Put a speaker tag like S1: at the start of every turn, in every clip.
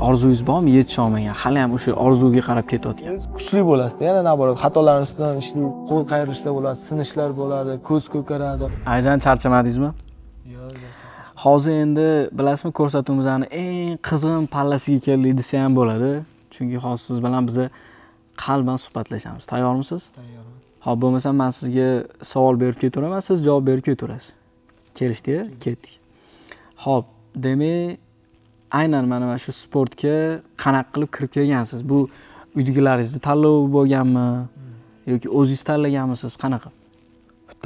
S1: Orzungiz bormi yetisha olmagan, hali ham o'sha orzuga qarab ketayotgan?
S2: Kuchli bo'lasizda, yana наоборот, xatolarni ustidan ishlayib, qo'l qayrilishlar bo'ladi, sinishlar bo'ladi, ko'z ko'karadi.
S1: Ayajon, charchamadingizmi? Hozir endi, bilasizmi, ko'rsatuvimizni eng qizg'in pallasiga keldik desa ham bo'ladi, chunki hozir siz bilan biza qalban suhbatlashamiz. Tayyormisiz?
S2: Tayyorman.
S1: Ho'p, bo'lmasam man sizga savol berib ketaveraman, siz javob berib ketaverasiz. Kelishdik? Ketdik. Ho'p, demak, aynan mana shu sportga qanaqa qilib kirib kelgansiz? Bu uydagilaringizni tanlovi bo'lganmi yoki o'zingiz tanlaganmisiz, qanaqa?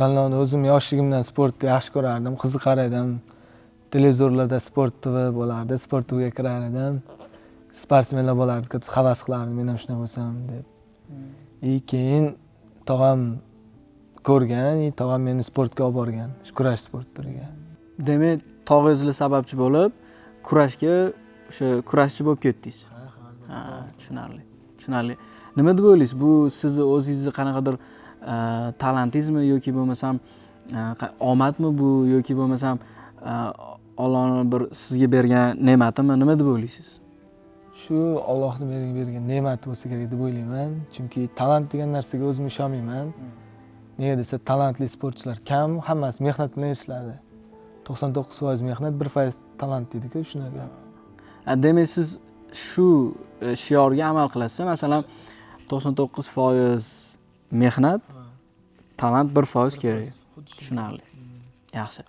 S2: Tanlovni o'zim yoshligimdan sportni yaxshi ko'rardim, qiziqar edim. Televizorlarda Sport TV bo'lardi, Sport TVga kirar edim. Sportsmenlar bo'lardi, havas qilardim, men ham shunday bo'lsam deb. И keyin tog'am ko'rgan, и tog'am meni sportga olib borgan, shu kurash sport turiga.
S1: Demak, tog'angizlar sababchi bo'lib kurashga, o'sha kurashchi bo'lib ketdingiz. Ha, tushunarli, tushunarli. Nima deb o'ylaysiz, bu sizni o'zingizni qanaqadir talantingizmi yoki bo'lmasam omadmi bu yoki bo'lmasam Ollohni bir sizga bergan ne'matimi, nima deb o'ylaysiz?
S2: Shu Ollohni menga bergan ne'mati bo'lsa kerak deb o'ylayman, chunki talant degan narsaga o'zim ishonmayman. Nega desa, talantli sportchilar kam, hammasi mehnat bilan erishiladi. 99% mehnat, 1% talant deydiku, shunaqa.
S1: Demak, siz shu shiorga amal qilasiz, masalan, 99% mehnat, talant 1% kerak. Tushunarli, yaxshi.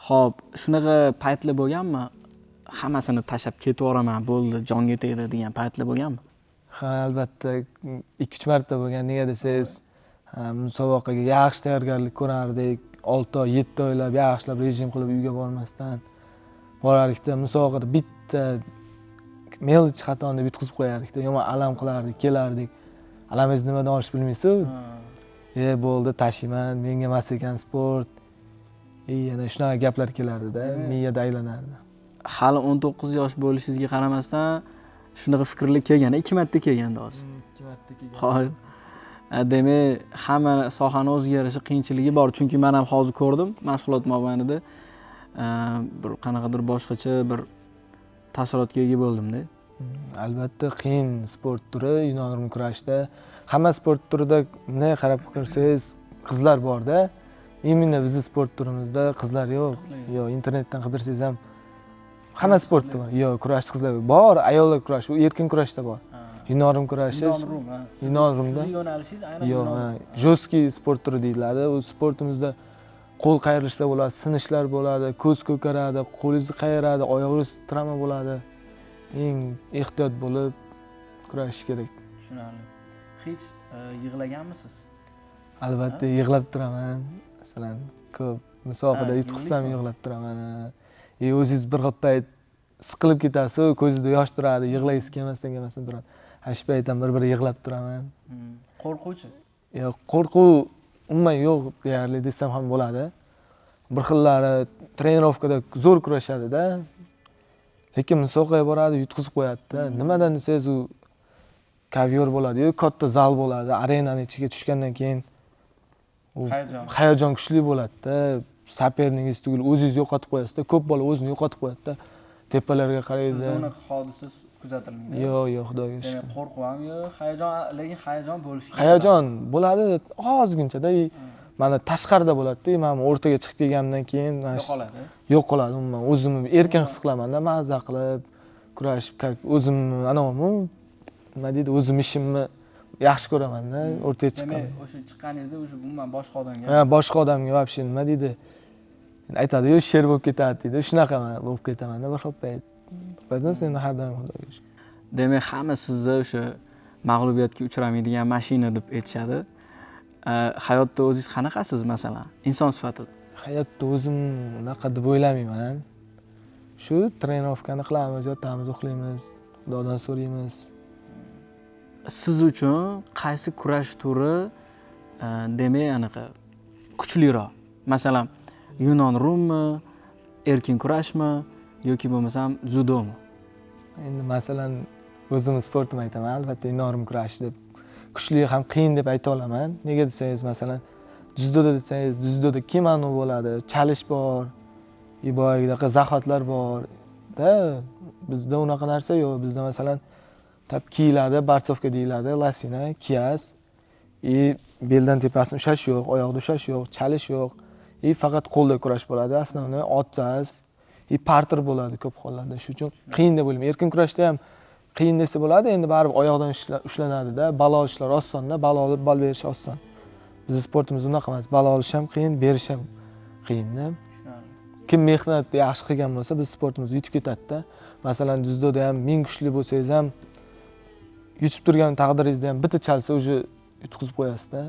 S1: Ho'p, shunaqa paytlar bo'lganmi, hammasini tashlab ketib yuboraman, bo'ldi, jonga tegdi degan paytlar bo'lganmi?
S2: Ha, albatta, 2-3 marta bo'lgan. Nega desangiz, musobaqaga yaxshi tayyorgarlik ko'rardik, 6 oy, 7 oylab yaxshilab rejim qilib, uyga bormasdan borardikda, musobaqada bitta мелочь xatoni deb yutqizib qo'yardikda, yomon alam qilardik, kelardik, alamingizni nimadan olishni bilmaysizu. E, bo'ldi, tashiyman, menga emas ekan sport, и yana shunaqa gaplar kelardida, miyada aylanardi.
S1: Hali 19 yosh bo'lishingizga qaramasdan shunaqa fikrlar kelgan, ikki marta kelganda hozir.
S2: Ikki marta kelgan.
S1: Ho'p, demak, hamma sohani o'ziga yarasha qiyinchiligi bor, chunki man ham hozir ko'rdim mashg'ulot mobaynida, bir qanaqadir boshqacha bir taassurotga ega bo'ldimda.
S2: Albatta, qiyin sport turi yunon rum kurashda. Hamma sport turida bunday qarab ko'rsangiz, qizlar borda, именно bizni sport turimizda qizlar yo'q. Yo'q, internetdan qidirsangiz ham hamma sportda bor, yo'q, kurash qizlar yo'q. Bor, ayollar kurashi, u erkin kurashda bor, yunon rum kurashi.
S1: Rum.
S2: Yunon rumda.
S1: Sizni yo'nalishingiz aynan
S2: Yo'q, ha, жесткий sport turi deyiladi. U sportimizda qo'l qayrilishlar bo'ladi, sinishlar bo'ladi, ko'z ko'karadi, qo'lingiz qayiradi, oyog'ingiz travma bo'ladi. Eng ehtiyot bo'lib kurashish kerak.
S1: Tushunarli. Hech yig'laganmisiz?
S2: Albatta, yig'lab turaman. Masalan, ko'p musobaqada
S1: Ha,
S2: yutqizsam,
S1: yig'laysizmi?
S2: yig'lab turaman, ha. И o'zingiz bir xil payt siqilib ketasiz, ko'zingizda yosh turadi, yig'lagingiz kelmasdan kelmasdan turadi. Ana shu payt ham bir bir yig'lab turaman.
S1: Qo'rquvchi?
S2: Yo'q, qo'rquv umuman yo'q deyarli desam ham bo'ladi. Bir xillari trenirovkada zo'r kurashadida, lekin musobaqaga boradi, yutqizib qo'yadida. Nimadan desangiz, u ковёр bo'ladiyu, katta zal bo'ladi, arenani ichiga tushgandan keyin u
S1: Hayajon.
S2: hayajon kuchli bo'ladida. Соперник ingiz tugul, o'zingiz yo'qotib qo'yasizda. Ko'p bola o'zini yo'qotib qo'yadida, tepalarga qaraydi.
S1: Sizda unaqa hodisa kuzatilmagan?
S2: Yo'q, xudoga
S1: Demak,
S2: shukur.
S1: qo'rquv ham yo'q, hayajon, lekin hayajon bo'lishi kerak.
S2: Hayajon bo'ladi ozginchada, и mana tashqarida bo'ladida, man o'rtaga chiqib kelganimdan keyin mana
S1: Yo'qoladi.
S2: Yo'qoladi umuman. O'zimni erkin his qilamanda, maza qilib kurashib, как o'zimni anavi, nima deydi, o'zim ishimni yaxshi ko'ramanda o'rtaga chiqqan.
S1: Demak, o'sha chiqqaningizda уже umuman boshqa odamga.
S2: Ha, boshqa odamga вообще, nima deydi, aytadiyu, sher bo'lib ketadi deydi, shunaqa bo'lib ketamanda bir xil payt. Endi har doim, xudoga shukur.
S1: Demak, hamma sizni o'sha mag'lubiyatga uchramaydigan mashina deb aytishadi. Hayotda o'zingiz qanaqasiz, masalan, inson sifatida?
S2: Hayotda o'zim unaqa deb o'ylamayman. Shu trenirovkani qilamiz, yotamiz, uxlaymiz, xudodan so'raymiz.
S1: Siz uchun qaysi kurash turi, demak, anaqa kuchliroq? Masalan, yunon rummi, erkin kurashmi yoki bo'lmasam dzyudomi?
S2: Endi, masalan, o'zimni sportimni aytaman, albatta yunon rum kurashi deb kuchli ham qiyin deb ayta olaman. Nega desangiz, masalan, dzyudoda desangiz, dzyudoda kimono bo'ladi, chalish bor, и boyagidaqa захват lar bor da. Bizda unaqa narsa yo'q. Bizda, masalan, tap kiyiladi, борцовка deyiladi, лосина kiyasiz и beldan tepasini ushlash yo'q, oyoqda ushlash yo'q, chalish yo'q и faqat qo'lda kurash bo'ladi. Основной otasiz и партер bo'ladi ko'p hollarda. Shuning uchun qiyin deb o'ylayman. Erkin kurashda ham qiyin desa bo'ladi, endi baribir oyoqdan ushlanadida, bal olishlar osonda, bal olib bal berish oson. Bizni sportimizda unaqa emas, bal olish ham qiyin, berish ham qiyinda. Kim mehnat yaxshi qilgan bo'lsa, biz sportimizda yutib ketadida. Masalan, dzyudoda ham ming kuchli bo'lsangiz ham, yutib turgan taqdiringizda ham bitta chalsa, уже yutqizib qo'yasizda.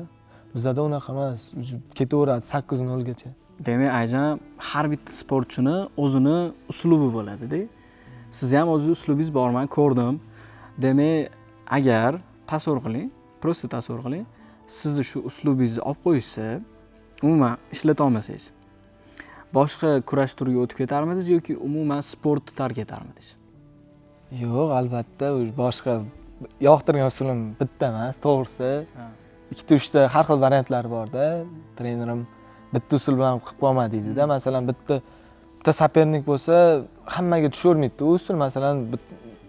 S2: Bizada unaqa emas, уже ketaveradi 8:0 gacha.
S1: Demak, Ayjan, har bitta sportchini o'zini uslubi bo'ladida. Sizni ham o'zizni uslubingiz bor, man ko'rdim. Demak, agar tasavvur qiling, просто tasavvur qiling, sizni shu uslubingizni olib qo'yishsa, umuman ishlatolmasangiz, boshqa kurash turiga o'tib ketarmidingiz yoki umuman sportni tark etarmidingiz?
S2: Yo'q, albatta, u boshqa yoqtirgan usulim bitta emas, to'g'risi. Ikkita, uchta har xil variantlari borda. Trenerim bitta usul bilan qilib qolma deydida. Masalan, bitta соперник bo'lsa, hammaga tushavermaydida u usul. Masalan,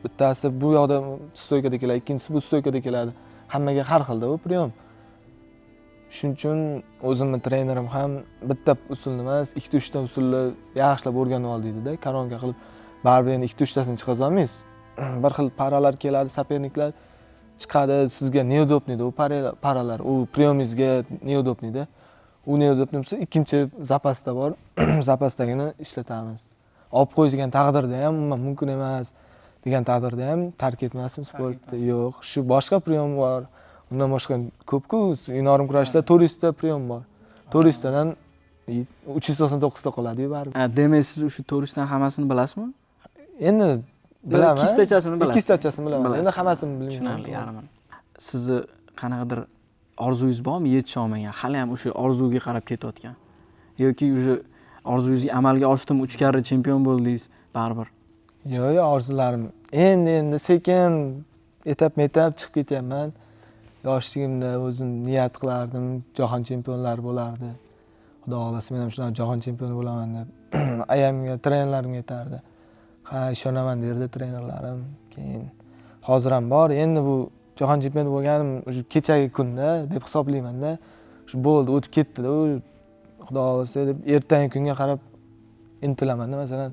S2: bittasi bu yoqda стойка da keladi, ikkinchisi bu стойка da keladi, hammaga har xilda u прием. Shuning uchun o'zimni trenerim ham bitta usulni emas, ikkita, uchta usulni yaxshilab o'rganib ol deydida. Коронка qilib baribir endi ikkita, uchtasini chiqazolmaysiz. Bir xil пара lar keladi, соперник lar chiqadi, sizga неудобный da u пара lar, u прием ingizga неудобный da. U неудобный bo'lsa, ikkinchi запас da bor, запас dagini ishlatamiz. Olib qo'yishgan taqdirda ham, umuman mumkin emas degan taqdirda ham tark etmasdim sportni, yo'q. Shu boshqa прием bor, undan boshqa ko'pku. Yarim kurashda 400 ta прием bor, 400 tadan 399 ta qoladiyu baribir.
S1: Ha, demak, siz o'sha 400 dan hammasini bilasizmi?
S2: Endi bilaman.
S1: Ikkitachasini bilasiz.
S2: Ikkitachasini bilaman endi.
S1: Bilasiz.
S2: Hammasini bilmayman.
S1: Tushunarli, yarmini. Sizni qanaqadir orzungiz bormi, yetisholmagan, hali ham o'sha orzuga qarab ketayotgan, yoki уже orzungiz amalga oshdimi, uch karra chempion bo'ldingiz baribir?
S2: Yo'q, orzularim endi sekin etapma etap chiqib ketyapman. Yoshligimda o'zim niyat qilardim, jahon chempionlari bo'lardi, xudo xohlasa, men ham shunaqa jahon chempioni bo'laman deb ayamga, trenerlarimga aytardi. Ha, ishonaman derdi trenerlarim. Keyin hozir ham bor. Endi bu jahon chempioni bo'lganim уже kechagi kunda deb hisoblaymanda. Shu bo'ldi, o'tib ketdida u, xudo xohlasa deb ertangi kunga qarab intilamanda. Masalan,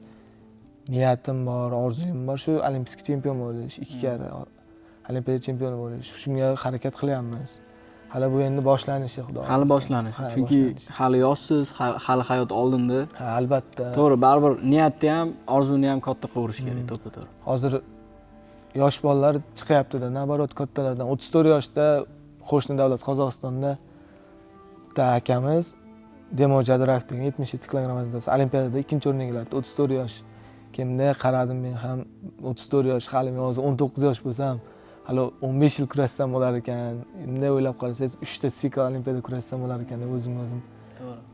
S2: niyatim bor, orzuyim bor, shu олимпийский chempion bo'lish, ikki karra olimpiada chempioni bo'lish. Shunga harakat qilyapmiz. Hali bu endi boshlanishi, xudo
S1: Hali
S2: xohlasa.
S1: boshlanishi.
S2: Ha,
S1: Chunki
S2: boshlanishi.
S1: hali yoshsiz, hali hayot oldinda.
S2: Ha, albatta.
S1: To'g'ri, baribir niyatni ham, orzuni ham katta qilaverish kerak, to'ppa to'g'ri.
S2: Hozir yosh bolalar chiqyaptida, наоборот, kattalardan. 34 yoshda qo'shni davlat Qozog'istonda bitta akamiz, Demo Jadirayev degan, 77 kilogramm olimpiadada ikkinchi o'ringa egalladi, 34 yosh. Keyin bunday qaradim, men ham 34 yosh, hali men hozir 19 yosh bo'lsam, hali 15 yil kurashsam bo'lar ekan. Bunday o'ylab qarasangiz, uchta sikl olimpiada kurashsam bo'lar ekan deb o'zimga o'zim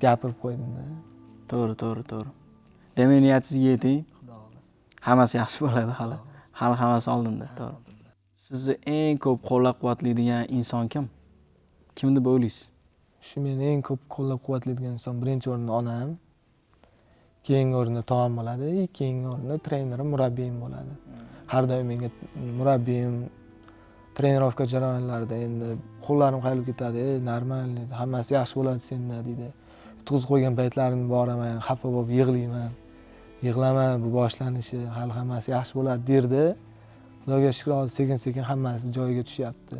S2: gapirib qo'ydimda.
S1: To'g'ri, demak, niyatingizga yeting, hammasi yaxshi bo'ladi. Hali hammasi oldinda, to'g'ri. Sizni eng ko'p qo'llab quvvatlaydigan inson kim, kim deb o'ylaysiz?
S2: Shu meni eng ko'p qo'llab quvvatlaydigan inson, birinchi o'rinda onam, keyingi o'rinda tog'am bo'ladi и keyingi o'rinda trenerim, murabbiyim bo'ladi. Har doim menga murabbiyim тренировка jarayonlarida endi qo'llarim qayrilib ketadi, "Ey, нормально, hammasi yaxshi bo'ladi senda", deydi. Yutqizib qo'ygan paytlarim boraman, xafa bo'lib yig'layman, "Yig'lama, bu boshlanishi, hali hammasi yaxshi bo'ladi", derdi. Xudoga shukur, hozir sekin sekin hammasi joyiga tushyapti.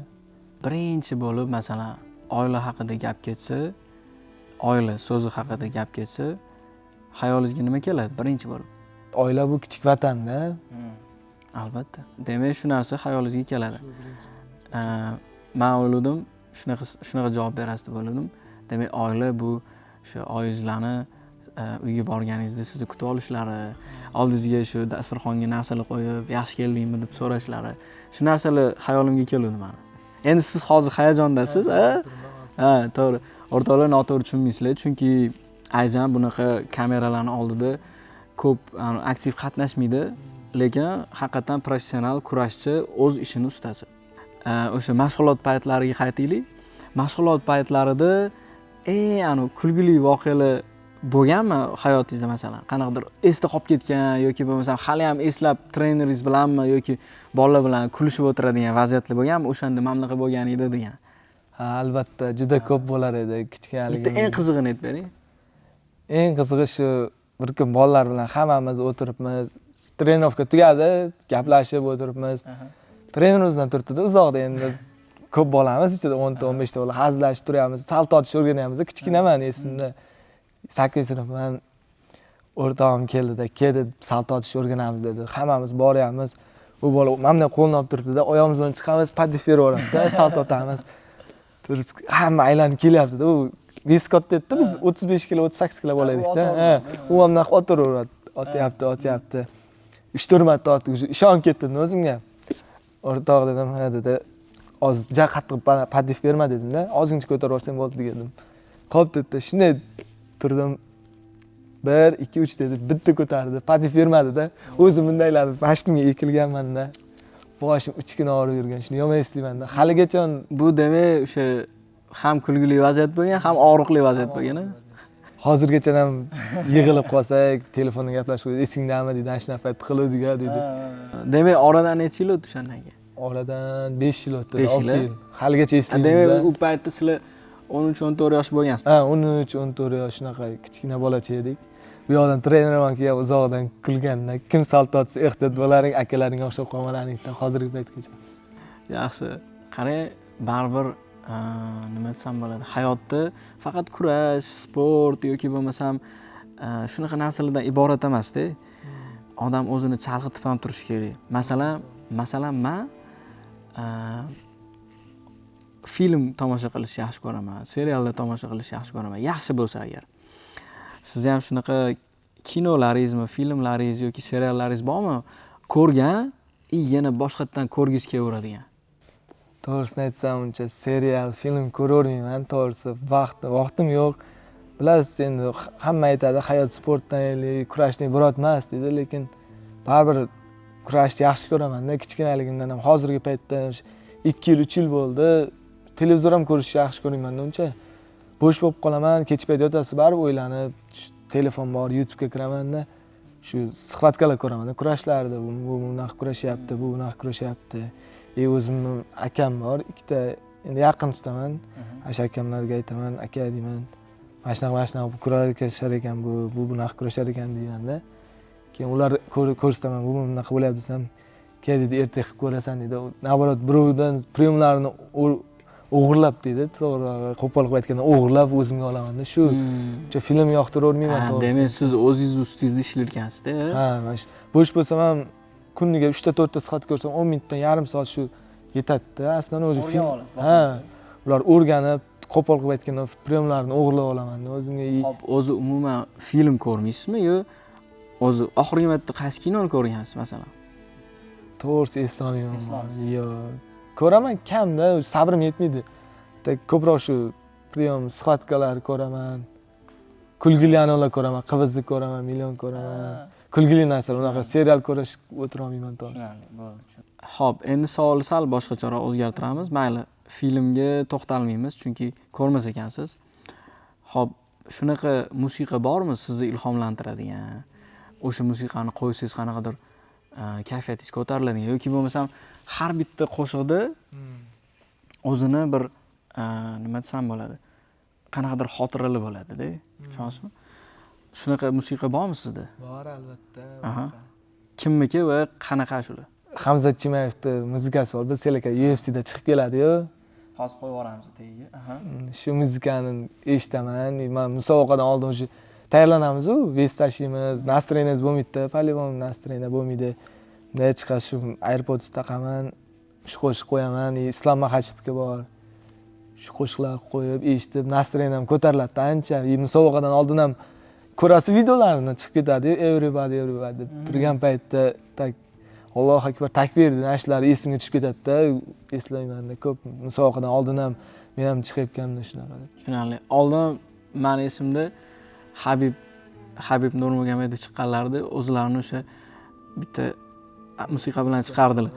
S1: Birinchi bo'lib, masalan, oila haqida gap ketsa, oila so'zi haqida gap ketsa, xayolingizga nima keladi birinchi bo'lib?
S2: Oila bu kichik vatanda.
S1: Albatta, demak, shu narsa xayolingizga keladi. Man o'yladim, shunaqa javob berasiz deb o'yladim. Demak, oila bu shu oyingizlarni uyga borganingizda sizni kutib olishlari, oldingizga shu dasturxonga narsalar qo'yib, yaxshi keldingmi deb so'rashlari, shu narsalar xayolimga keluvdi mani. Endi siz hozir hayajondasiz, a? Ha, to'g'ri. O'rtoqlar, noto'g'ri tushunmaysizlar, chunki Ayjan bunaqa kameralarni oldida ko'p aktiv qatnashmaydi, lekin haqiqatdan professional kurashchi, o'z ishini ustasi. O'sha mashg'ulot paytlariga qaytaylik. Mashg'ulot paytlarida eng anavi kulgili voqealar Bo'lganmi hayotingizda, masalan, qanaqadir esda qolib ketgan yoki bo'lmasam hali ham eslab treneringiz bilanmi yoki bolalar bilan kulishib o'tiradigan vaziyatlar bo'lganmi, o'shanda mana bunaqa bo'lgan edi degan?
S2: Ha, albatta, juda ko'p bo'lar edi
S1: Bitta
S2: kichkinaligimda.
S1: eng qizig'ini aytib bering.
S2: Eng qizig'i shu, bir kun bolalar bilan hammamiz o'tiribmiz, тренировка tugadi, gaplashib o'tiribmiz. Trenerimizdan turibdida uzoqda, endi ko'p bolamiz ichida, 10 ta, 15 ta bola, hazillashib turyapmiz, salto otishni o'rganyapmiz. Kichkinaman, esimda, 8 sinfman. O'rtog'im keldida, "Kel", dedi, "salto otishni o'rganamiz", dedi. Hammamiz boryapmiz, u bola mana bunday qo'lini olib turibdida, oyog'imiz bilan chiqamiz, поддев berib yuboradida, salto otamiz. Hamma aylanib kelyaptida, u вес katta edida, biz 35 kilo, 38 kilo bola edikda. Ha, u ham bunaqa otaveradi, otyapti, otyapti, uch to'rt marta otdik, уже ishonib ketdim o'zimga. "O'rtoq", dedim, "ha", dedi, "hozir ja qattiq поддев berma", dedimda, "ozgincha ko'tarib yuborsang bo'ldi", degandim. "Xo'p", dedida, shunday turdim, "Bir, ikki, uch", dedi, bitta ko'tardi, поддев bermadida, o'zim bunday aylanib mashtumga egilganmanda, boshim 3 kun og'rib yurgan, shuni yomon eslaymanda haligacha.
S1: Bu demak o'sha ham kulgili vaziyat bo'lgan, ham og'riqli vaziyat bo'lgan, a?
S2: Hozirgacha ham yig'ilib qolsak, telefonda gaplashib, "Esingdami", deydi, "ana shunaqa payt qiluvdik a", deydi.
S1: Demak, oradan necha yil o'tdi o'shandan keyin?
S2: Oradan 5 yil o'tdi.
S1: 5 yil,
S2: 6
S1: a?
S2: yil. Haligacha
S1: Demak,
S2: eslaymiz.
S1: u paytda sizlar 13-14 yosh bo'lgansiz.
S2: Ha, 13-14 yosh, shunaqa kichkina bolacha edik. Bu yoqdan trenerim ham kelib, uzoqdan kulganda, "Kim salto otsa, ehtiyot bo'laring, akalaringga o'xshab qolmalaring", hozirgi paytgacha.
S1: Yaxshi, qarang, baribir, nima desam bo'ladi, hayotda faqat kurash, sport yoki bo'lmasam shunaqa narsalardan iborat emasda, odam o'zini chalg'itib ham turishi kerak. Masalan, man film tomosha qilishni yaxshi ko'raman, seriallar tomosha qilishni yaxshi ko'raman, yaxshi bo'lsa agar. Sizni ham shunaqa kinolaringizmi, filmlaringiz yoki seriallaringiz bormi, ko'rgan и yana boshqatdan ko'rgingiz kelaveradigan?
S2: To'g'risini aytsam, uncha serial, film ko'ravermayman to'g'risi, vaqtim yo'q. Bilasiz, endi hamma aytadi, hayot sportdan или kurashdan iborat emas deydi, lekin baribir kurashni yaxshi ko'ramanda kichkinaligimdan ham. Hozirgi paytda 2 yil, 3 yil bo'ldi, televizor ham ko'rishni yaxshi ko'rmaymanda uncha. Bo'sh bo'lib qolaman, kech payt yotasiz baribir o'ylanib, shu telefon bor, YouTubega kiramanda, shu схватка lar ko'ramanda, kurashlarni, bu bunaqa kurashyapti, bu bunaqa kurashyapti. И o'zimni akam bor ikkita, endi yaqin tutaman. Ana shu akamlarga aytaman, "Aka", deyman, "mana shunaqa, mana shunaqa kurashar ekan, bu bunaqa kurashar ekan", deymanda. Keyin ular ko'rsataman, "Bu bunaqa bo'lyapti", desam, "Kel", deydi, "ertaga qilib ko'rasan", deydi. Наоборот, birovdan приём larini o'g'irlab deydi, to'g'ri, qo'pol qilib aytganda, o'g'irlab o'zimga olamanda shu. Uncha film yoqtiravermayman, to'g'risi.
S1: Demak, siz o'zingiz ustingizda ishlarkansizda.
S2: Ha, mana shu bo'sh bo'lsam ham kuniga uchta, to'rtta soat ko'rsam, 10 minutdan, yarim soat, shu yetadida aslida o'zi.
S1: O'rganib
S2: Film
S1: olasiz.
S2: Ha, ular o'rganib, qo'pol qilib aytganda, приём larini o'g'irlab olamanda o'zimga.
S1: Hop, o'zi umuman film ko'rmaysizmi yo o'zi oxirgi marta qaysi kinoni ko'rgansiz, masalan?
S2: To'g'risi, eslolmayman.
S1: Eslolmaysiz.
S2: Yo'q, ko'raman kamda, sabrim yetmaydi. Ko'proq shu приём, схватка lar ko'raman, kulgili anavlar ko'raman, qVZni ko'raman, million ko'raman, kulgili narsalar. Unaqa serial ko'rish o'tirolmayman to'g'risi.
S1: Tushunarli bo'ldi. Ho'p, endi savolni sal boshqacharoq o'zgartiramiz. Mayli, filmga to'xtalmaymiz, chunki ko'rmas ekansiz. Ho'p, shunaqa musiqa bormi sizni ilhomlantiradigan, o'sha musiqani qo'ysangiz qanaqadir kayfiyatingiz ko'tariladigan yoki bo'lmasam har bitta qo'shiqda o'zini bir, nima desam bo'ladi, qanaqadir xotiralar bo'ladida, tushunasizmi? Shunaqa musiqa bormi sizda?
S2: Bor, albatta.
S1: Kimniki va qanaqa ashula?
S2: Hamzat Chimayevni muzikasi bor, bilsanglar, UFCda chiqib keladiyu.
S1: Hozir qo'yib yuboramiz tagiga.
S2: Shu muzikani eshitaman. Man musobaqadan oldin уже tayyorlanamizu, вес tashlaymiz, настроение bo'lmaydida, по-любому настроение bo'lmaydi. Bunday chiqasiz, shu AirPods taqaman, shu qo'shiq qo'yaman. И Islom Maxachevniki bor, shu qo'shiqlarni qo'yib eshitib, настроение ko'tariladida ancha. И musobaqadan oldin ham ko'rasiz videolarini, chiqib ketadiyu, "Everybody, everybody" deb turgan paytda, так, "Allohu akbar, takbir" degan shular esimga tushib ketadida, eslaymanda ko'p. Musobaqadan oldin ham men ham chiqayotganimda shunaqa deb.
S1: Tushunarli. Oldin mani esimda, Habib Nurmagomedov chiqqanlarida o'zlarini o'sha bitta musiqa bilan chiqardilar.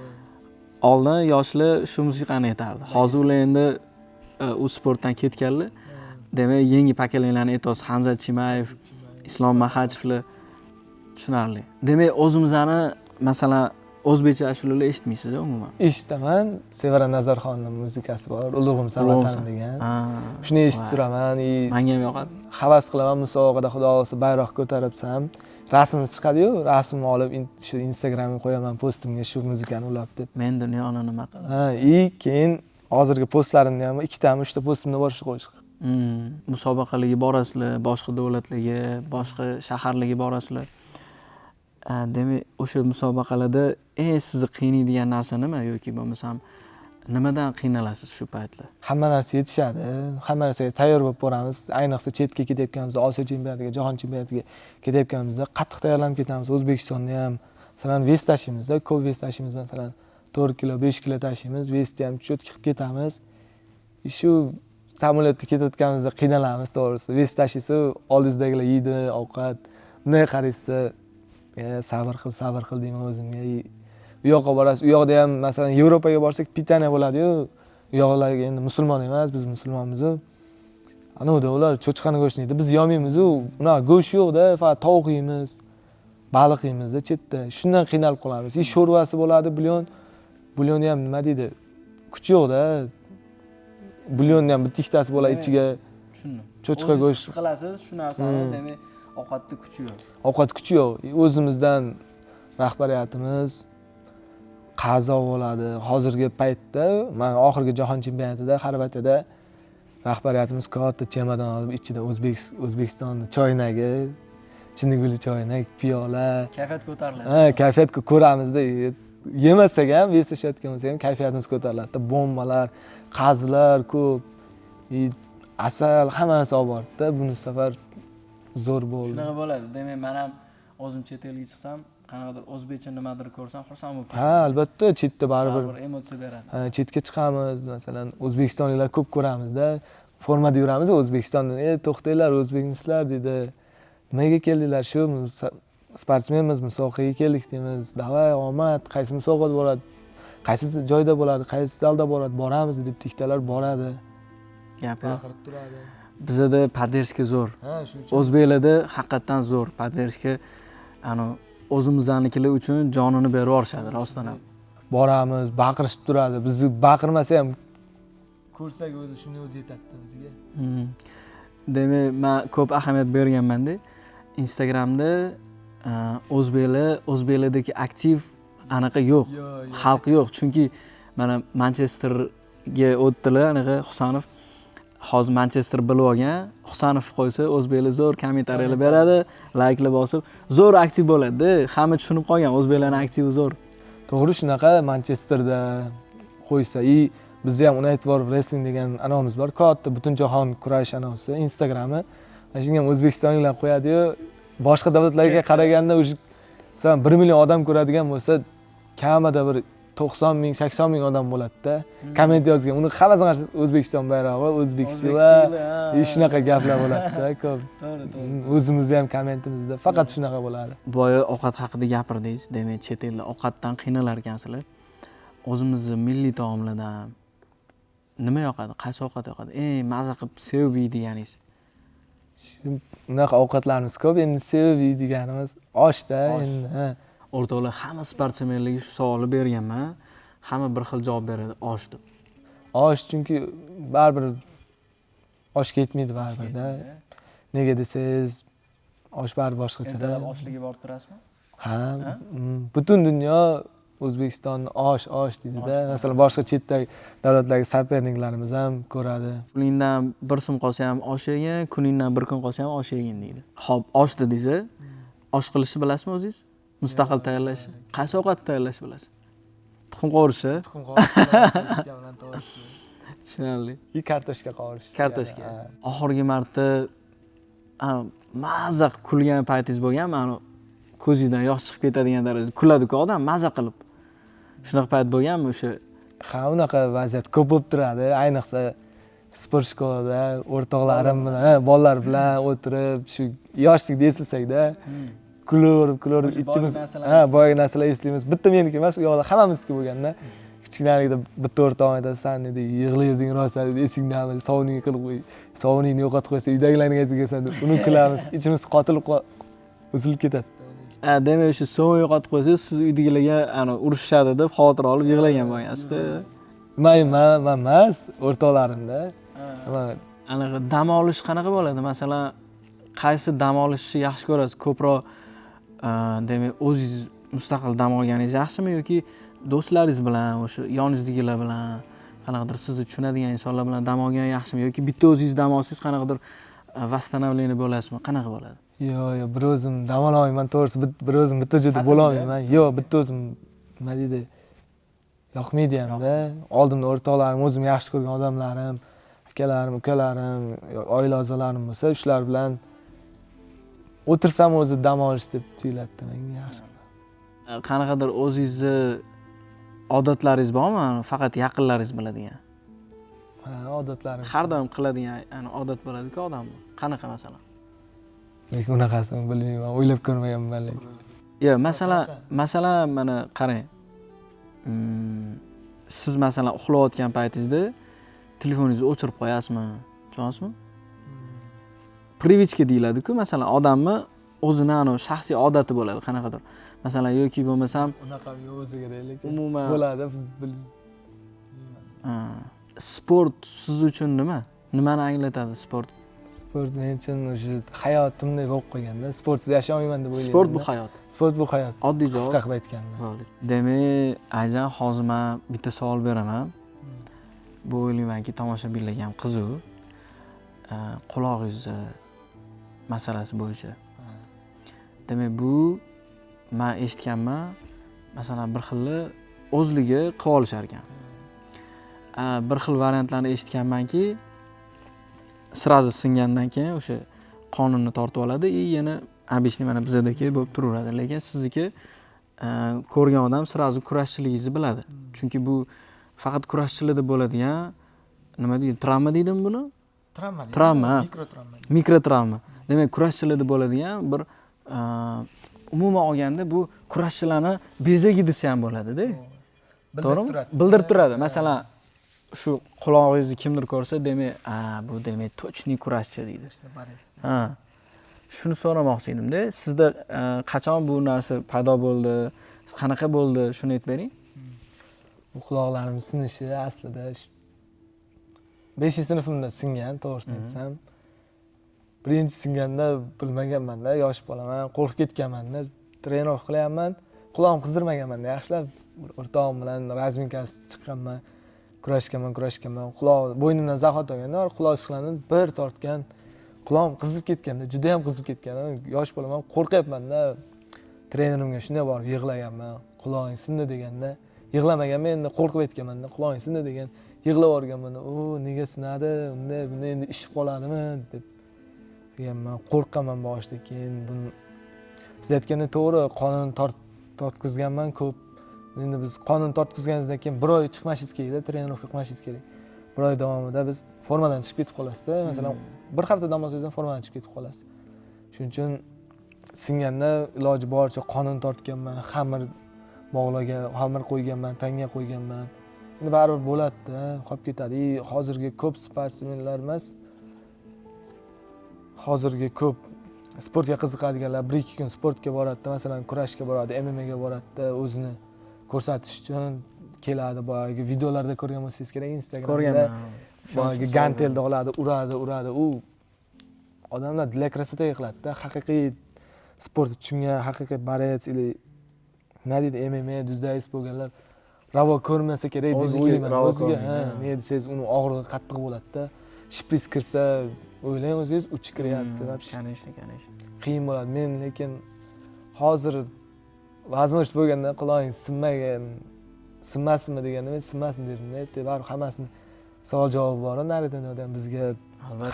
S1: Oldin yoshlar shu musiqani aytardi. Hozir ular endi u sportdan ketganlar. Demak, yangi поколения larni aytyapsiz, Hamzat Chimayev, Islom Maxachevlar, tushunarli. Demak, o'zimizni, masalan, o'zbekcha ashulalar eshitmaysiz umuman?
S2: Eshitaman. Sevara Nazarxonni muzikasi bor, "Ulug'imsan vatan" degan, shuni eshitib turaman и
S1: Manga ham yoqadi.
S2: Havas qilaman, musobaqada, xudo xohlasa, bayroq ko'taribsam, rasmimiz chiqadiyu, rasmni olib shu Instagramga qo'yaman postimga, shu muzikani ulab deb.
S1: Men dunyoni nima qildim.
S2: Ha, и keyin hozirgi postlarimda ham ikkitami, uchta postimda bor shu qo'shiq.
S1: Musobaqalarga borasizlar, boshqa davlatlarga, boshqa shaharlarga borasizlar. Demak, o'sha musobaqalarda eng sizni qiynaydigan narsa nima yoki bo'lmasam nimadan qiynalasiz shu paytlar?
S2: Hamma narsa yetishadi, hamma narsaga tayyor bo'lib boramiz. Ayniqsa chetga ketayotganimizda, Osiyo chempionatiga, jahon chempionatiga ketayotganimizda qattiq tayyorlanib ketamiz. O'zbekistonda ham, masalan, вес tashlaymizda, ko'p вес tashlaymiz, masalan, 4 kilo, 5 kilo tashlaymiz, вес ni ham четкий qilib ketamiz. И shu samolyotda ketayotganimizda qiynalamiz, to'g'risi. Вес tashlaysiz, oldingizdagilar yeydi ovqat, bunday qaraysizda, "E, sabr qil, sabr qil", deyman o'zimga. И u yoqqa borasiz, u yoqda ham, masalan, Yevropaga borsak, питание bo'ladiyu, u yoqlarga endi musulmon emas, biz musulmonmizu, anavida ular cho'chqani go'shtini yeydi, biz yeyolmaymizu, unaqa go'sht yo'qda, faqat tovuq yeymiz, baliq yeymizda chetda, shundan qiynalib qolamiz. И sho'rvasi bo'ladi, bulyon, bulyonni ham, nima deydi, kuchi yo'qda, bulyonni ham bitta ikkitasi bo'ladi ichiga.
S1: Tushundim.
S2: Cho'chqa
S1: O'zingiz
S2: go'sht.
S1: his qilasiz shu narsani, demak, ovqatni kuchi yo'q.
S2: Ovqat kuchi yo'q. O'zimizdan rahbariyatimiz qazo bo'ladi. Hozirgi paytda, man oxirgi jahon chempionatida Xorvatiyada rahbariyatimiz katta chemadon olib, ichida O'zbekistonni choynagi, chinnigulli choynak, piyola.
S1: Kayfiyat ko'tariladi.
S2: Ha, kayfiyat ko'ramizda, yemasak ham, вес tashlayotgan bo'lsak ham, kayfiyatimiz ko'tariladida. Bombalar, qazlar ko'p и asal, hamma narsa olib bordida. Buni safar zo'r bo'ldi.
S1: Shunaqa bo'ladi. Demak, man ham o'zim chet elga chiqsam, qanaqadir o'zbekcha nimadir ko'rsam, xursand bo'lib
S2: Ha,
S1: ketaman.
S2: albatta, chetda baribir.
S1: Baribir emotsiya beradi.
S2: Ha, chetga chiqamiz, masalan, o'zbekistonliklar ko'p ko'ramizda, formada yuramiz O'zbekistondan. "E, to'xtanglar, o'zbekmisizlar?" deydi. "Nimaga keldinglar?" "Shu sportsmenmiz, musobaqaga keldik", deymiz. "Давай, omad, qaysi musobaqa bo'ladi, qaysi joyda bo'ladi, qaysi zalda bo'ladi?" "Boramiz", deb ikkitalar boradi.
S1: Gap yo'q.
S2: Baqirib turadi.
S1: Bizada поддержка zo'r.
S2: Ha, shuning uchun.
S1: O'zbeklarda haqiqatdan zo'r поддержка, ani o'zimiznikilar uchun jonini berib yuborishadi rostdan ham.
S2: Boramiz, baqirishib turadi. Bizni baqirmasa ham, ko'rsak, o'zi, shuni o'zi yetadida bizga.
S1: Demak, man ko'p ahamiyat berganmanda, Instagramda o'zbeklar, o'zbeklardagi aktiv anaqa yo'q, xalq yo'q. Chunki mana Manchesterga o'tdilar anaqa Husanov, hozir Manchester bilib olgan, Husanov qo'ysa, o'zbeklar zo'r kommentariyalar beradi, layklar bosib, zo'r aktiv bo'ladida. Hamma tushunib qolgan, o'zbeklarni aktivi zo'r.
S2: To'g'ri, shunaqa. Manchesterda qo'ysa, и bizni ham United War Wrestling degan anovimiz bor, katta butunjahon kurash anosi, Instagrami. Mana shunga ham o'zbekistonliklar qo'yadiyu, boshqa davlatlarga qaraganda уже, masalan, 1 million odam ko'radigan bo'lsa, kamida bir 90 ming, 80 ming odam bo'ladida komment yozgan. Uni hammasini qarasangiz, O'zbekiston bayrog'i, "O'zbek сила", и shunaqa gaplar bo'ladida ko'p.
S1: To'g'ri, to'g'ri.
S2: O'zimizni ham kommentimizda faqat shunaqa bo'ladi.
S1: Boya ovqat haqida gapirdingiz. Demak, chet elda ovqatdan qiynalar ekansizlar. O'zimizni milliy taomlardan nima yoqadi, qaysi ovqat yoqadi, eng maza qilib sevib yeydiganingiz?
S2: Unaqa ovqatlarimiz ko'p, endi sevib yeydiganimiz oshda.
S1: Osh.
S2: Endi, ha.
S1: O'rtoqlar, hamma sportsmenlarga shu savolni berganman, hamma bir xil javob beradi: osh deb.
S2: Osh, chunki baribir osh ketmaydi baribirda. Nega desangiz, osh baribir boshqachada.
S1: Ertalab oshliga borib turasizmi?
S2: Ha.
S1: Ha?
S2: Butun dunyo O'zbekistonni osh, osh deydida.
S1: Osh.
S2: Masalan, boshqa chetdagi davlatlardagi соперник larimiz ham ko'radi.
S1: "Pulingdan bir so'm qolsa ham osh yegin, kuningdan bir kun qolsa ham osh yegin", deydi. Ho'p, osh dedingiz, osh qilishni bilasizmi o'zingiz, mustaqil tayyorlashni? Qaysi ovqatni tayyorlashni bilasiz? Tuxum qovurishni?
S2: Tuxum qovurish bilan, to'g'risi.
S1: Tushunarli.
S2: И kartoshka qovurish.
S1: Kartoshka.
S2: Ha.
S1: Oxirgi marta maza qilib kulgan paytingiz bo'lganmi? Ani ko'zingizdan yosh chiqib ketadigan darajada kuladiku odam maza qilib, shunaqa payt bo'lganmi o'sha?
S2: Ha, unaqa vaziyat ko'p bo'lib turadi, ayniqsa sport школа da o'rtoqlarim bilan, ha, bolalar bilan o'tirib, shu yoshlikda eslasakda, kulaverib, kulaverib
S1: O'sha boyagi
S2: ichimiz
S1: narsalarni
S2: ha, boyagi narsalar eslaymiz. Bitta meniki emas, u yoqda hammamizniki bo'lganda. Kichkinaligida bitta o'rtog'im aytadi, san dedi, yig'larding rosa dedi, esingdami, sovuningni qilib qo'y, sovuningni yo'qotib qo'ysa uydagilarga aytib kelsan deb uni kulamiz, ichimiz qotilib uzilib ketadi.
S1: Demak, o'sha sovun yo'qotib qo'ysangiz, siz uydagilarga ana urushishadi deb xavotir olib yig'lagan bo'lgansizda.
S2: Man emas, o'rtoqlarimda.
S1: Anaqa dam olish qanaqa bo'ladi? Masalan, qaysi dam olishni yaxshi ko'rasiz ko'proq? Demak, o'zingiz mustaqil dam olganingiz yaxshimi yoki do'stlaringiz bilan, o'sha yoningizdagilar bilan, qanaqadir sizni tushunadigan insonlar bilan dam olgan yaxshimi yoki bitta o'zingiz dam olsangiz qanaqadir восстановление bo'lasizmi, qanaqa bo'ladi?
S2: Yo'q, bir o'zim dam ololmayman, to'g'risi, bir o'zim bitta joyda
S1: Ta'tilda?
S2: bo'lolmayman. Yo'q, bitta o'zim, nima deydi, yoqmaydi hamda. Oldimda o'rtoqlarim, o'zim yaxshi ko'rgan odamlarim, akalarim, ukalarim, oila a'zolarim bo'lsa, shular bilan o'tirsam o'zi dam olish deb tuyuladida menga, yaxshi.
S1: Qanaqadir o'zingizni odatlaringiz bormi, faqat yaqinlaringiz biladigan?
S2: Ha, odatlarim.
S1: Har doim qiladigan ani odat bo'ladiku odamni, qanaqa masalan?
S2: Lekin unaqasini bilmayman, o'ylab ko'rmaganman lekin.
S1: Yo'q, masalan, mana qarang, siz masalan uxlayotgan paytingizda telefoningizni o'chirib qo'yasizmi, tushunasizmi? Привычка deyiladiku, masalan, odamni o'zini anavi shaxsiy odati bo'ladi qanaqadir, masalan, yoki bo'lmasam
S2: Unaqam yo'q bo'lsa kerak, lekin
S1: umuman
S2: bo'ladi, bilmayman.
S1: Ha, sport siz uchun nima, nimani anglatadi sport?
S2: Sport men uchun o'sha hayotimdek bo'lib qolganda, sportsiz yashay olmayman deb o'ylayman.
S1: Sport bu hayot.
S2: Sport bu hayot.
S1: Oddiy javob.
S2: Qisqa qilib aytganda.
S1: Bo'ldi. Demak, Ayjan, hozir man bitta savol beraman. Bu, o'ylaymanki, tomoshabinlarga ham qiziq. Qulog'ingizni masalasi bo'yicha. Demak, bu man eshitganman, masalan, bir xili o'zligi qilib olishar ekan. Bir xil variantlarni eshitganmanki, сразу singandan keyin o'sha qonini tortib oladi и yana обычный mana bizadagi bo'lib turaveradi. Lekin sizniki ko'rgan odam сразу kurashchiligingizni biladi. Chunki bu faqat kurashchilarda bo'ladigan, nima deydi, travma deydimi buni?
S2: Travma.
S1: Travma, ha.
S2: Mikrotravma.
S1: Mikrotravma. Demak, kurashchilarda bo'ladigan bir umuman olganda bu kurashchilarni bezagi desa ham bo'ladida. To'g'rimi? Bildirib turadi. Masalan, shu qulog'ingizni kimdir ko'rsa, demak, a, bu demak точный kurashchi deydi. Ha. Shuni so'ramoqchi edimda. Sizda qachon bu narsa paydo bo'ldi? Qanaqa bo'ldi? Shuni aytib bering.
S2: Bu quloqlarim sinishi aslida 5-sinfimda singan, to'g'risini aytsam. Birinchi singanda bilmaganmanda, yosh bolaman, qo'rqib ketganmanda, тренировка qilyapman, qulog'im qizdirmaganmanda, yaxshilab bir o'rtog'im bilan разминка si chiqqanman, kurashganman, kurashganman, quloq bo'ynimdan zahot olganda, quloq ishqalarini bir tortgan, qulog'im qizib ketganda, juda ham qizib ketgan. Yosh bolaman, qo'rqyapmanda, trenerimga shunday borib yig'laganman, qulog'ing sindi deganda, yig'lamaganman, endi qo'rqib aytganmanda, qulog'ing sindi degan, yig'lab yuborganman. U nega sinadi, unday bunday, endi ishib qoladimi deb deganman, qo'rqqanman boshida. Keyin buni siz aytgandek to'g'ri, qonini tortqizganman ko'p. Endi biz qonini tortqizganingizdan keyin bir oy chiqmashingiz kerakda, тренировка qilmashingiz kerak. Bir oy davomida biz formadan chiqib ketib qolasizda, masalan, bir hafta dam olsangiz ham formadan chiqib ketib qolasiz. Shuning uchun singanda iloji boricha qonini tortganman, xamir bog'lagan, xamir qo'yganman, tanga qo'yganman. Endi baribir bo'ladida, qolib ketadi. И hozirgi ko'p sportsmenlar emas, hozirgi ko'p sportga qiziqadiganlar bir ikki kun sportga boradida, masalan, kurashga boradi, MMAga boradida, o'zini ko'rsatish uchun keladi. Boyagi videolarda ko'rgan bo'lsangiz kerak, Instagramda.
S1: Ko'rganman.
S2: Boyagi gantelni oladi, uradi, uradi. U odamlar для красоты qiladida. Haqiqiy sportni tushungan, haqiqiy борец или nima deydi, MMA дуздайец bo'lganlar ravo ko'rmasa kerak deb
S1: O'ziga
S2: o'ylayman.
S1: Ravo
S2: O'ziga,
S1: ko'rmaydi,
S2: ha,
S1: ha.
S2: nega desangiz, uni og'rig'i qattiq bo'ladida. Shpris kirsa, o'ylang o'zingiz, uchi kiryapti вообще.
S1: Конечно, конечно.
S2: Qiyin bo'ladi. Men lekin hozir возможность bo'lganda, qulog'ing sinmagan, sinmasinmi deganda, men sinmasin dedim. Ertaga baribir hammasini savol javobi bor narigi dunyoda ham bizga.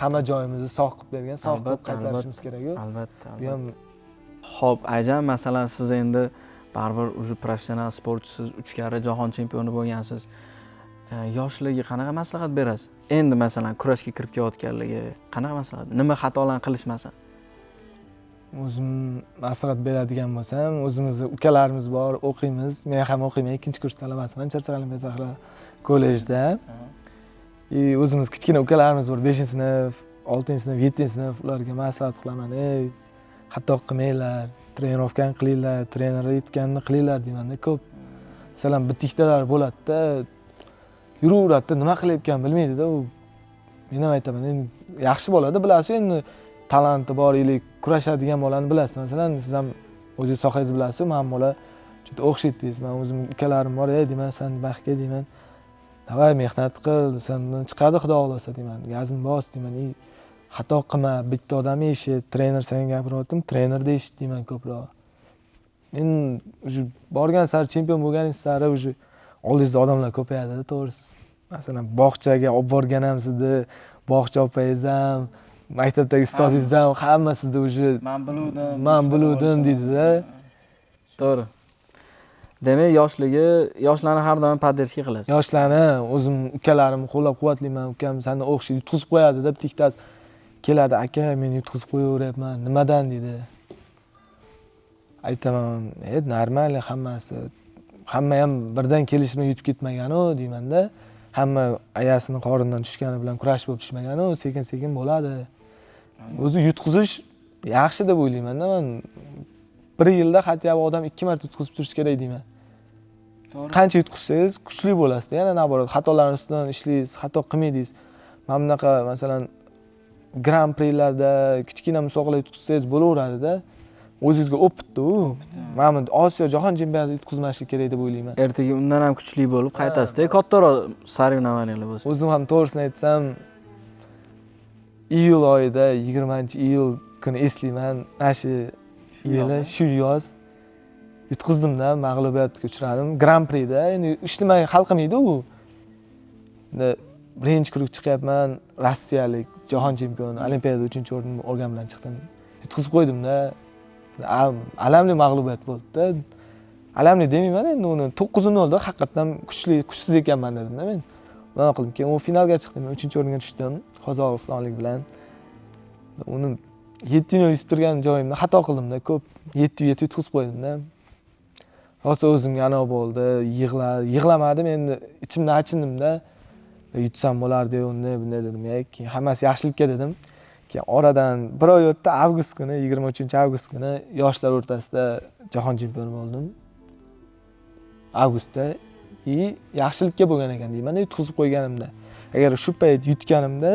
S2: Hamma joyimizni sog' qilib bergan, sog' qilib qaytarishimiz kerak-ku.
S1: Albatta.
S2: Bu ham.
S1: Ho'p, Ayjan, masalan, siz endi baribir уже professional sportchisiz, uch karra jahon chempioni bo'lgansiz. Yoshlarga qanaqa maslahat berasiz? Endi, masalan, kurashga kirib kelayotganlarga qanaqa maslahat, nima xatolarni qilishmasin?
S2: O'zim maslahat beradigan bo'lsam, o'zimizni ukalarimiz bor, o'qiymiz. Men ham o'qiyman, ikkinchi kurs talabasiman Chirchiq Olimpiya Zahra kollejda. И o'zimiz kichkina ukalarimiz bor, 5-sinf, 6-sinf, 7-sinf, ularga maslahat qilaman: ey, xato qilmanglar, тренировка ni qilinglar, trener aytganini qilinglar deymanda ko'p. Masalan, bitta ikkitalar bo'ladida, yuraveradida, nima qilayotganini bilmaydida u. Men ham aytaman, endi yaxshi bolada bilasiz, endi talanti bor или kurashadigan bolani bilasiz. Masalan, siz ham o'zingiz sohangizni bilasiz, man bola juda o'xshaydi deysiz. Man o'zim ukalarim bor, ey deyman, san baxtga deyman, давай mehnat qil, sendan chiqadi xudo xohlasa deyman, gazini bos deyman, и xato qilma, bitta odam eshit, trener senga gapiryaptimi, trenerni eshit deyman ko'proq. Men уже borgan sari, chempion bo'lganingiz sari уже oldingizda odamlar ko'payadida, to'g'risi. Masalan, bog'chaga olib borgan ham sizni bog'cha opangiz ham, maktabdagi ustozingiz ham, hamma sizni уже
S1: man biluvdim,
S2: man biluvdim deydida.
S1: To'g'ri. Demak, yoshligi, yoshlarni har doim поддержка qilasiz.
S2: Yoshlarni, o'zim ukalarimni qo'llab quvvatlayman. Ukam sani o'xshaydi, yutqizib qo'yadi deb bitta ikkitasi keladi, aka, men yutqizib qo'yaveryapman, nimadan deydi. Aytaman, e нормально hammasi, hamma ham birdan kelishi bilan yutib ketmaganu deymanda. Hamma ayasini qornidan tushgani bilan kurash bo'lib tushmaganu, sekin sekin bo'ladi o'zi. Yutqizish yaxshi deb o'ylaymanda man. Bir yilda хотя бы odam ikki marta yutqizib turishi kerak deyman.
S1: To'g'ri.
S2: Qancha yutqizsangiz, kuchli bo'lasizda, yana наоборот xatolarni ustidan ishlaysiz, xato qilmaysiz. Mana bunaqa, masalan, gran prilarda, kichkina musobaqalar yutqizsangiz bo'laveradida, o'zingizga опыт da u. Mana bu Osiyo, jahon chempionatida yutqizmaslik kerak deb o'ylayman.
S1: Ertaga undan ham kuchli bo'lib qaytasizda, kattaroq соревнования lar bo'lsa.
S2: O'zim ham, to'g'risini aytsam, iyul oyida, 20-iyul kuni eslayman, mana shu yili, shu yoz yutqizdimda, mag'lubiyatga uchradim gran prida. Endi hech nima hal qilmaydi u. Endi birinchi круг chiqyapman, rossiyalik jahon chempioni, olimpiadada uchinchi o'rin olgan bilan chiqdim, yutqizib qo'ydimda. Alamli mag'lubiyat bo'ldida. Alamli demayman endi uni, 9-0da haqiqatdan kuchli, kuchsiz ekanman dedimda men. Unaqa qildim, keyin u finalga chiqdim, uchinchi o'ringa tushdim qozog'istonlik bilan. Uni 7-0 yutib turgan joyimda xato qildimda ko'p, 7-7 yutqizib qo'ydimda. Rosa o'zimga anavi bo'ldi, yig'lamadim endi, ichimda achindimda, yutsam bo'lardi unday bunday dedim. Keyin hammasi yaxshilikka dedim. Keyin oradan bir oy o'tdi, avgust kuni, 23-avgust kuni yoshlar o'rtasida jahon chempioni bo'ldim avgustda. И yaxshilikka bo'lgan ekan deyman yutqizib qo'yganimda. Agar shu payt yutganimda,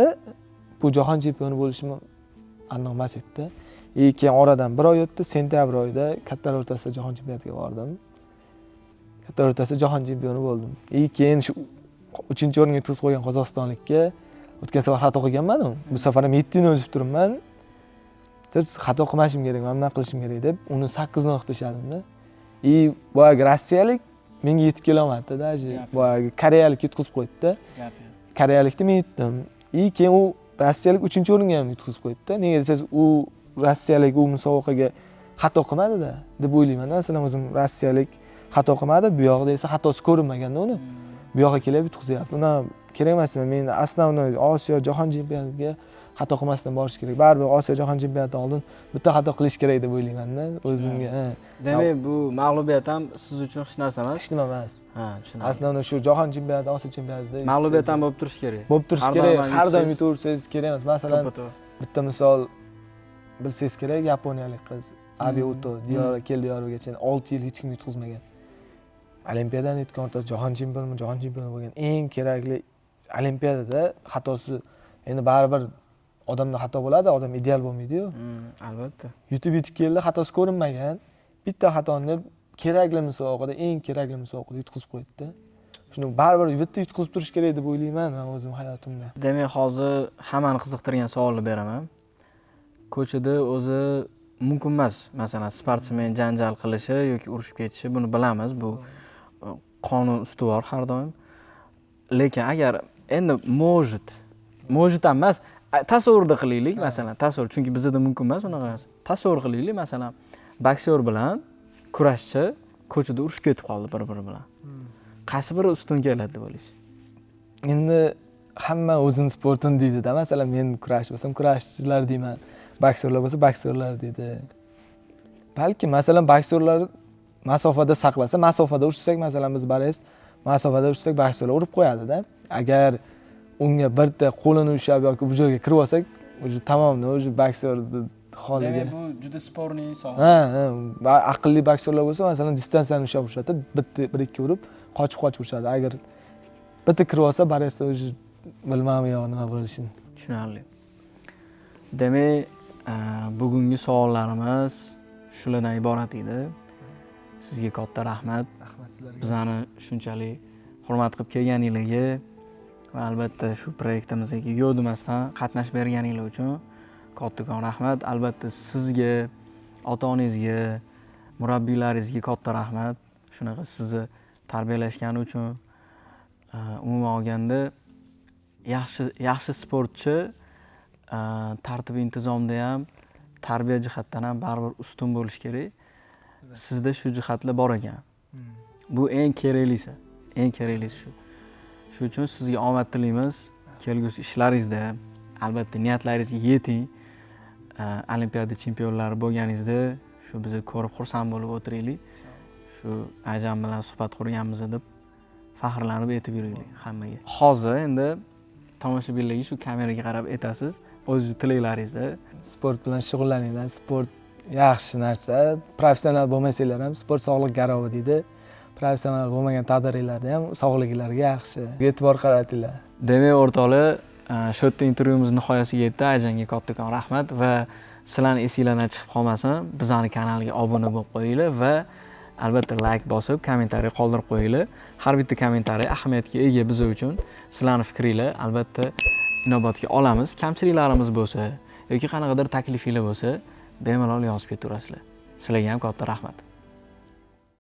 S2: bu jahon chempioni bo'lishim aniq emas edida. И keyin oradan bir oy o'tdi, sentyabr oyida kattalar o'rtasida jahon chempionatiga bordim, kattalar o'rtasida jahon chempioni bo'ldim. И keyin shu uchinchi o'ringa yutqizib qo'ygan qozog'istonlikka o'tgan safar xato qilganmanu, bu safar ham 7-0 yutib turibman, tez xato qilmashim kerak, mana bunaqa qilishim kerak deb uni 8-0 qilib tashladimda. И boyagi rossiyalik menga yetib kelolmadida, даже boyagi koreyalik yutqizib qo'ydida. Koreyalikni men yutdim. И keyin u rossiyalik uchinchi o'ringa ham yutqizib qo'ydida. Nega desangiz, u rossiyalik u musobaqaga xato qilmadida deb o'ylayman. Masalan, o'zim rossiyalik xato qilmadi, bu yog'ida esa xatosi ko'rinmaganda uni. Bu yoqqa kelib yutqizyapti, undan kerak emas. Men основной Osiyo, jahon chempionatiga xato qilmasdan borish kerak. Baribir Osiyo, jahon chempionatidan oldin bitta xato qilish kerak deb o'ylaymanda o'zimga, ha.
S1: Demak, bu mag'lubiyat ham siz uchun hech narsa emas.
S2: Hech nima emas.
S1: Ha, tushunarli.
S2: Основной shu jahon chempionati, Osiyo chempionatida
S1: Mag'lubiyat ham bo'lib turishi kerak.
S2: Bo'lib turishi
S1: Har
S2: kerak.
S1: doim ham
S2: Har doim
S1: yutsangiz-
S2: yutaversangiz kerak emas. Masalan,
S1: To'ppa-to'g'ri.
S2: bitta misol bilsangiz kerak, yaponiyalik qiz Abi Uto Diyora Keldiyorovgacha 6 yil hech kim yutqizmagan. Olimpiadani yutgan, o'rtasi jahon chempioni, jahon chempioni bo'lgan. Eng kerakli olimpiadada xatosi, endi baribir odamda xato bo'ladi, odam ideal bo'lmaydiyu.
S1: Albatta.
S2: Yutib yutib keldi, xatosi ko'rinmagan. Bitta xatoni kerakli musobaqada, eng kerakli musobaqada yutqizib qo'ydida. Shuni baribir bitta yutqizib turish kerak deb o'ylayman man o'zim hayotimda.
S1: Demak, hozir hammani qiziqtirgan savolni beraman. Ko'chada o'zi mumkin emas, masalan, sportsmen janjal qilishi yoki urushib ketishi, buni bilamiz, bu qonun ustuvor har doim. Lekin agar endi может ham emas, tasavvurda qilaylik, masalan, tasavvur, chunki bizada mumkin emas unaqa narsa. Tasavvur qilaylik, masalan, boksyor bilan kurashchi ko'chada urushib ketib qoldi bir biri bilan. Qaysi biri ustun keladi deb o'ylaysiz?
S2: Endi hamma o'zini sportini deydida. Masalan, men kurash bo'lsam, kurashchilar deyman, boksyorlar bo'lsa, boksyorlar deydi. Balki masalan boksyorlar masofada saqlasa, masofada urishsak, masalan biz борец masofada urishsak, boksyorlar urib qo'yadi-da. Agar unga birta qo'lini ushlab yoki bu joyga kirib olsak, уже tamomda, уже boksyorni holiga.
S1: Demak, bu juda спорный soha.
S2: Ha, aqlli boksyorlar bo'lsa, masalan, distansiyani ushlab urishadi, bitta bir ikki urib, qochib qochib urishadi. Agar bitta kirib olsa, борец da уже bilmadim yo'q nima bo'lishini.
S1: Tushunarli. Demak, bugungi savollarimiz shulardan iborat edi. Sizga katta rahmat.
S2: Rahmat sizlarga.
S1: Bizani shunchalik hurmat qilib kelganinglarga va albatta shu proyektimizga yo'q demasdan qatnashib berganinglar uchun kattakon rahmat. Albatta sizga, ota onangizga, murabbiylaringizga katta rahmat, shunaqa sizni tarbiyalashgani uchun. Umuman olganda, yaxshi yaxshi sportchi tartib intizomda ham, tarbiya jihatdan ham baribir ustun bo'lishi kerak. Sizda shu jihatlar bor ekan, bu eng keraklisi, eng keraklisi shu. Shu uchun sizga omad tilaymiz kelgusi ishlaringizda. Albatta niyatlaringizga yeting. Olimpiada chempionlari bo'lganingizda shu bizni ko'rib xursand bo'lib o'tiraylik, shu Ayjan bilan suhbat qurganmiz deb faxrlanib aytib yuraylik hammaga. Hozir endi tomoshabinlarga shu kameraga qarab aytasiz o'zingizni tilaklaringizni.
S2: Sport bilan shug'ullaninglar, sport yaxshi narsa. Professional bo'lmasanglar ham, sport sog'liq garovi deydi. Professional bo'lmagan taqdiringlarda ham sog'liginglarga yaxshi e'tibor qaratinglar.
S1: Demak, o'rtoqlar, shu yerda intervyumiz nihoyasiga yetdi. Ayjanga kattakon rahmat va sizlarni esinglardan chiqib qolmasin, bizani kanalga obuna bo'lib qo'yinglar va albatta layk bosib, kommentariy qoldirib qo'yinglar. Har bitta kommentariy ahamiyatga ega biz uchun. Sizlarni fikringlar albatta inobatga olamiz. Kamchiliklarimiz bo'lsa yoki qanaqadir taklifinglar bo'lsa, bemalol yozib ketaverasizlar. Sizlarga ham katta rahmat.